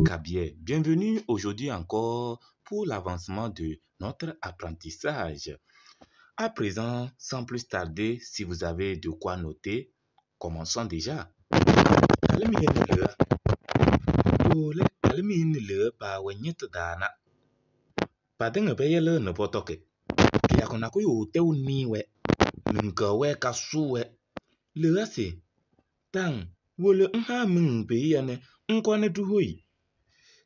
Kabier. Bienvenue aujourd'hui encore pour l'avancement de notre apprentissage. À présent, sans plus tarder, si vous avez de quoi noter, commençons déjà. Tang, wolo nha mịn be ya ne nkwane duhoyi.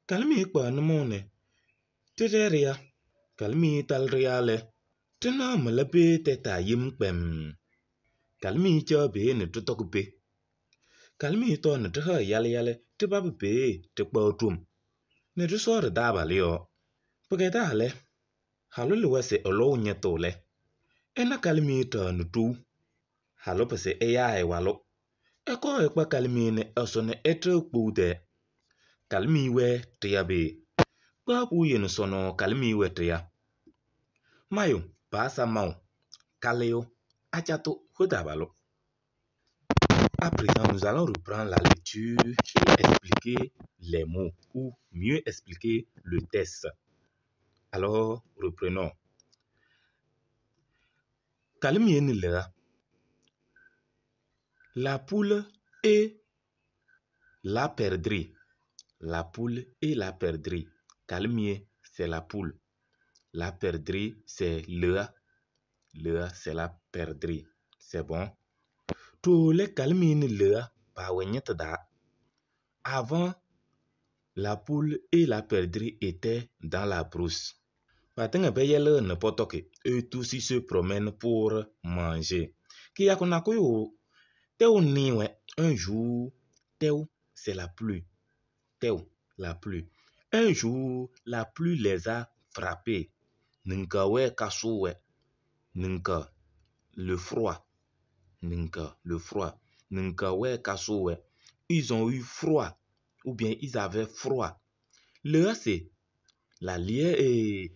Kalmi kpa nụmụ ne tịrịrịya kalmi talrịya le tịna mịlị teta yim kpem. Kalmi chọ be ne tụtọkụ be. Kalmi tọ ne tịha yalị yalị tịbabụ be tịkpọ tum. Ne tụsọrọ dabalị yọ. Pụkẹta le halụ lịwẹsị ọlọwụ nyẹtụ le. Ena kalmi tọ nụ tu. Halụ pịsị ịya ịwalụ. Ɛkɔ ɛkpa kalmi ne ɛsɔnɛ ɛtrɛ kpowudɛ. Kalmi wɛ tɩya be. Kpaapu yen sɔnɔ kalmi wɛ tɩya. Mayo paasa mao. Kaleo achato hodabalo. À présent, nous allons reprendre la lecture et expliquer les mots, ou mieux expliquer le texte. Alors, reprenons. Kalmi lera. La poule et la perdrix. La poule et la perdrix. Calmier, c'est la poule. La perdrix, c'est le. Le, c'est la perdrix. C'est bon. Tous les calmiers le da. Avant, la poule et la perdrix étaient dans la brousse. Eux tous ils se promènent pour manger. Un jour, teo, c'est la pluie. Teo, la pluie. Un jour, la pluie les a frappés. Nka we kasuwe. Nka, le froid. Nka, le froid. Nka we kasuwe. Ils ont eu froid. Ou bien ils avaient froid. Le c'est la lière et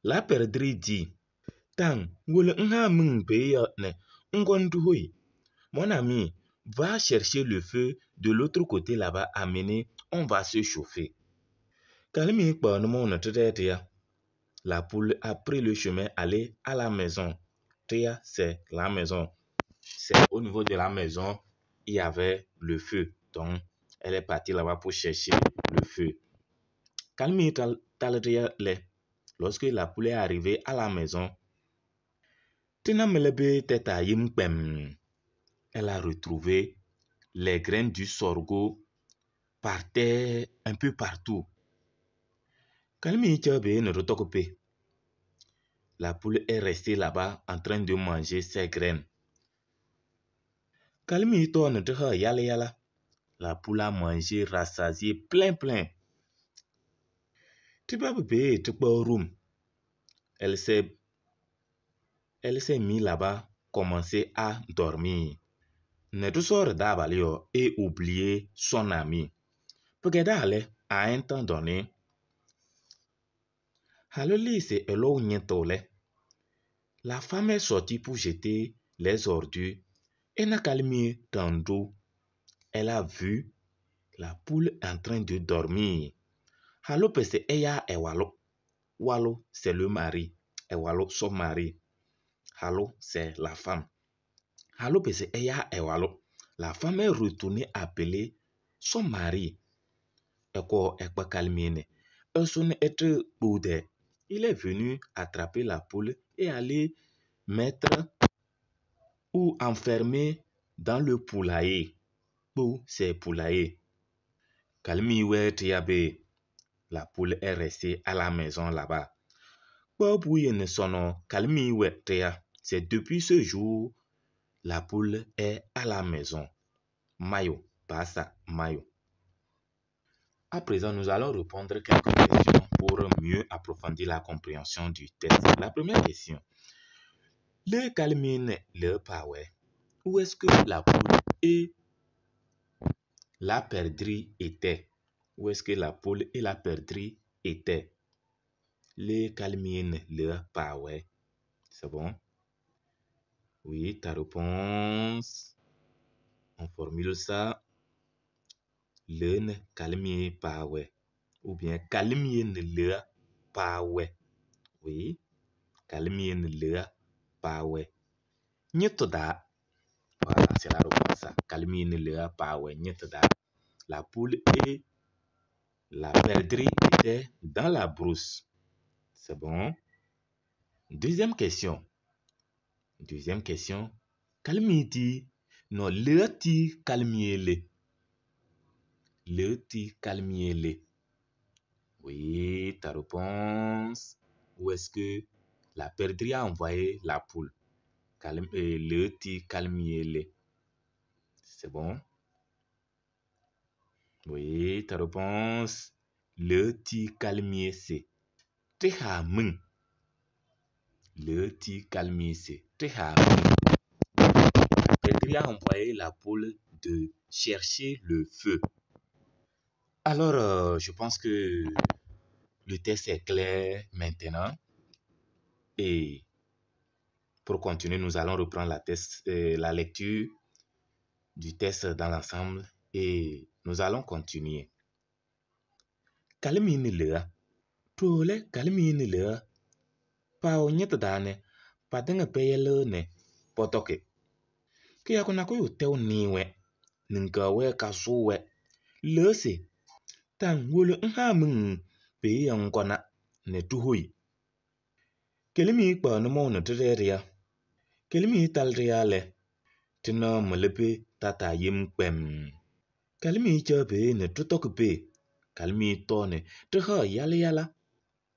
la perdrix dit. Tang, wole nha mung be ne ngonduhoy. Mon ami, va chercher le feu de l'autre côté là-bas, amener, on va se chauffer. La poule a pris le chemin, aller à la maison. Tia, c'est la maison. C'est au niveau de la maison, il y avait le feu. Donc, elle est partie là-bas pour chercher le feu. Lorsque la poule est arrivée à la maison, elle a retrouvé les graines du sorgho par terre, un peu partout. La poule est restée là-bas en train de manger ses graines. La poule a mangé, rassasié, plein, plein. Elle s'est mise là-bas, commencé à dormir. Et oublier son ami. Peut-être à un temps donné, la femme est sortie pour jeter les ordures et n'a calmé tantôt. Elle a vu la poule en train de dormir. Halo pese eya ewalo. Walo, c'est le mari. Ewalo, son mari. Halo, c'est la femme. Halo pese eya ewalo. La femme est retournée appeler son mari. Eko ekpa kalmiene. Son être boude. Il est venu attraper la poule et aller mettre ou enfermer dans le poulailler. Pou, c'est poulailler. Kalmi we tiabe. La poule est restée à la maison là-bas. C'est depuis ce jour, la poule est à la maison. Mayo, passa, mayo. À présent, nous allons répondre quelques questions pour mieux approfondir la compréhension du texte. La première question. Le calmine, le power. Où est-ce que la poule et la perdrix étaient? Où est-ce que la poule et la perdrix étaient? Le calmine, le power. C'est bon? Oui, ta réponse. On formule ça. Leɣa nɛ kalɩmɩye paawɛ ou bien kalɩmɩye nɛ leɣa paawɛ. Oui, kalɩmɩye nɛ leɣa paawɛ ñɩtʋ taa. Voilà, c'est la réponse. Kalɩmɩye nɛ leɣa paawɛ ñɩtʋ taa. La poule et la perdrix étaient dans la brousse. C'est bon. Deuxième question. Deuxième question. Kalɩmɩye ti non leɣa ti kalɩmɩye le. Leɣa ti kalɩmɩye le. Oui, ta réponse. Où est-ce que la perdrix a envoyé la poule? Leɣa ti kalɩmɩye le. C'est bon? Oui, ta réponse. Leɣa ti kalɩmɩye se. Tɩha mɩŋ. Leɣa ti kalɩmɩye se. Tɩha mɩŋ. La perdrix a envoyé la poule de chercher le feu. Alors, je pense que le test est clair maintenant. Et pour continuer, nous allons reprendre la lecture du test dans l'ensemble et nous allons continuer. Kalɩmɩye nɛ leɣa. Toole kalɩmɩye nɛ leɣa. Paawɛ ñɩtʋ taa nɛ patɩŋa pɛyɛlɩɣ nɛ pɔtɔkɩ. Kɩyakʋ nakʋyʋ tɛʋ nɩɩ-wɛ, niŋkaɣ-wɛ kasʋʋ-wɛ. Leɣa se taŋ wolo ŋha mɩ-ŋ peeye ŋkɔna nɛ ɖihoyi. Kelimiye kpaɣ nʋmɔʋ nɛ ɖɩɖɛɛ ɖɩya. Kelimiye talɩ ɖɩya lɛ, ɖɩnaɣ mɩlʋ pee tataa yem kpɛmm. Kalɩmɩye caɣ peeye nɛ ɖɩtɔkɩ pee. Kalɩmɩye tɔɔ nɛ ɖɩhaɣ yala yala.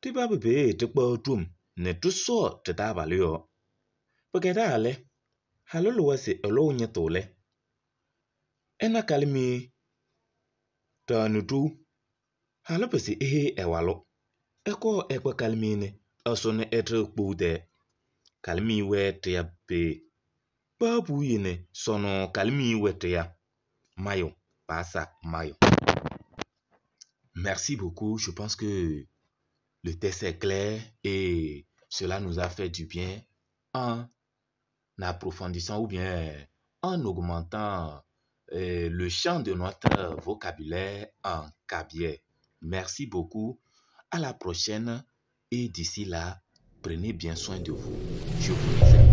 Ɖɩpabɩ peeye ɖɩkpaɣ ɖom nɛ ɖɩsɔɔ ɖɩ-taabalʋ yɔɔ. Pɩkɛdaa lɛ, halʋ lʋwa se ɛlʋʋ ñɩtʋ lɛ, ɛna kalɩmɩye ɖaɣnɩ ɖou. Halʋ pɩsɩ eheyi ɛ-walʋ. Ɛkɔɔ ɛkpa kalɩmɩye nɛ ɛsʋnɩ ɛɖɩɣ kpou tɛɛ. Kalɩmɩye wɛɛ ɖɩya peeye. Paa puuye nɛ sɔnɔɔ kalɩmɩye wɛ ɖɩya. Mayʋ, paasa mayʋ. Merci beaucoup. Je pense que le test est clair et cela nous a fait du bien en approfondissant ou bien en augmentant le champ de notre vocabulaire en kabyè. Merci beaucoup. À la prochaine et d'ici là, prenez bien soin de vous. Je vous aime.